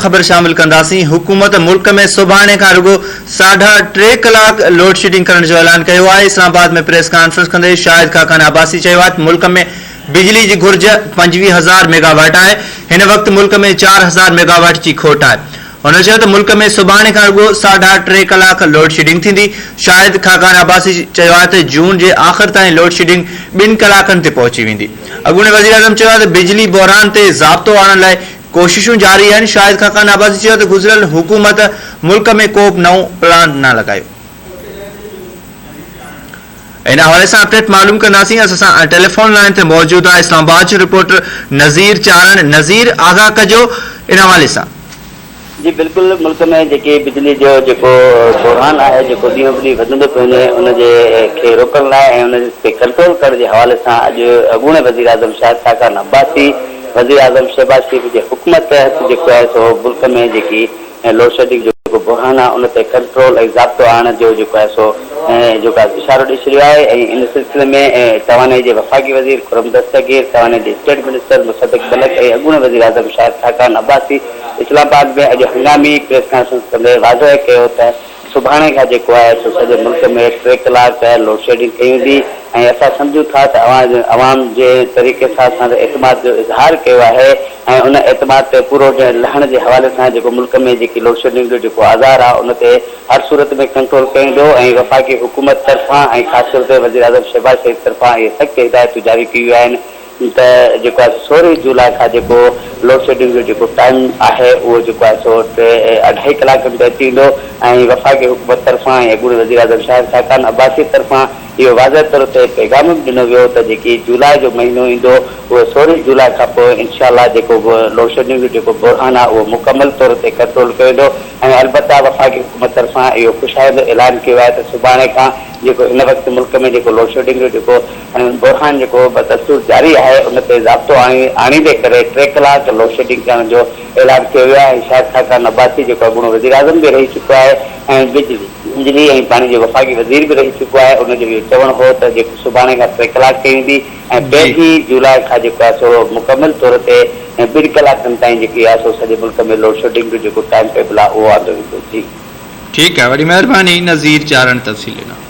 خبر شامل ڪنداسين، حڪومت ملڪ ۾ سڀاڻي کان رڳو ساڍا ٽي ڪلاڪ لوڊشيڊنگ ڪرڻ جو اعلان ڪيو آهي، اسلام آباد ۾ پريس ڪانفرنس ڪندي شاهد خاقان عباسي چيو آهي ته ملڪ ۾ بجلي جي گهرج 25 هزار ميگاواٽ آهي، هن وقت ملڪ ۾ 4000 ميگاواٽ جي کوٽ آهي. هن چيو ته ملڪ ۾ سڀاڻي کان رڳو ساڍا ٽي ڪلاڪ لوڊشيڊنگ ٿيندي، شاهد خاقان عباسي چيو آهي ته جون جي آخر تائين لوڊشيڊنگ ٻن ڪلاڪن تي پهچي ويندي. اڳوڻي وزيراعظم چيو آهي ته بجلي بحران تي ضابطو آڻڻ لاء ڪوششون جاري آهن، شاهد خاقان عباسي چيو ته گذريل حڪومت ملڪ ۾ ڪو به نئون پلانٽ نه لڳايو. ان حوالي سان اپڊيٽ معلوم ڪنداسين، اسان سان ٽيليفون لائين تي موجود آهي اسلام آباد جو رپورٽر نذير چارڻ، نذير آگاهه ڪجو ان حوالي سان. جي بلڪل ملڪ ۾ جيڪي بجلي جو جيڪو بحران آهي جيڪو ڏينهون به ڏينهن وڌندو پيو وڃي ان جي کي روڪڻ لاء ۽ ان تي ڪنٽرول ڪرڻ جي حوالي سان اڄ اڳوڻي وزيراعظم شاهد خاقان عباسي وزيراعظم شهباز شريف جي حڪم تحت جيڪو آهي سو ملڪ ۾ جيڪي لوڊشيڊنگ جو جيڪو بحران آهي ان تي ڪنٽرول ۽ ضابطو آڻڻ جو جيڪو آهي سو جيڪو آهي اشارو ڏئي ڇڏيو آهي ۽ ان سلسلي ۾ توانائي جي وفاقي وزير خرم دستگير، توانائي جي اسٽيٽ منسٽر مصدق ملڪ ۽ اڳوڻي وزيراعظم شاهد خاقان عباسي اسلام آباد ۾ اڄ هنگامي پريس ڪانفرنس ڪندي واضح ڪيو ته سڀاڻي کان جيڪو آهي سو سڄي ملڪ ۾ ٽي ڪلاڪ لوڊشيڊنگ ڪئي ويندي ۽ اسان سمجهون ٿا ته اوهان عوام جنهن طريقي سان اسان تي اعتماد جو اظهار ڪيو آهي ۽ ان اعتماد تي پورو لهڻ جي حوالي سان جيڪو ملڪ ۾ جيڪي لوڊشيڊنگ جو جيڪو آزار آهي ان تي هر صورت ۾ ڪنٽرول ڪيو ويندو ۽ وفاقي حڪومت طرفان ۽ خاص طور تي وزيراعظم شهباز شريف طرفان اهي سخت هدايتون جاري ڪيون ويون آهن ته جيڪو آهي سو 16 جولاء کان جيڪو لوڊشيڊنگ جو جيڪو ٽائيم آهي اهو جيڪو آهي سو ٽي اڍائي ڪلاڪن تي اچي ويندو ۽ وفاقي حڪومت طرفان ۽ اڳوڻي وزيراعظم شاهد خاقان عباسي طرفان اهو واضح طور تي پيغام به ڏنو ويو ته جيڪي جولاء جو مهينو ايندو اهو 16 جولاء کان پوء انشاء الله جيڪو به لوڊشيڊنگ جو جيڪو بحران آهي اهو مڪمل طور تي ڪنٽرول ڪيو ويندو ۽ البته وفاقي حڪومت طرفان اهو خوش آئند اعلان ڪيو آهي ته سڀاڻي کان جيڪو هن وقت ملڪ ۾ جيڪو لوڊشيڊنگ جو جيڪو ۽ بحران جيڪو بدستور جاري آهي ان تي ضابطو آڻيندي ڪري ٽي ڪلاڪ لوڊشيڊنگ ڪرڻ جو اعلان ڪيو ويو آهي ۽ شاهد خاقان عباسي جيڪو اڳوڻو وزيراعظم به رهي چڪو آهي ۽ بجلي ۽ پاڻي جو وفاقي وزير به رهي چڪو آهي ان جو اهو چوڻ هو ته جيڪو سڀاڻي کان ٽي ڪلاڪ ڪئي ويندي ۽ پهرين جولاء کان جيڪو آهي سو مڪمل طور تي ٻن ڪلاڪن تائين جيڪي آهي سو سڄي ملڪ ۾ لوڊشيڊنگ جو جيڪو ٽائيم ٽيبل آهي اهو آندو ويندو جي. ٺيڪ آهي وڏي مهرباني نذير چارڻ تفصيل ڏنا.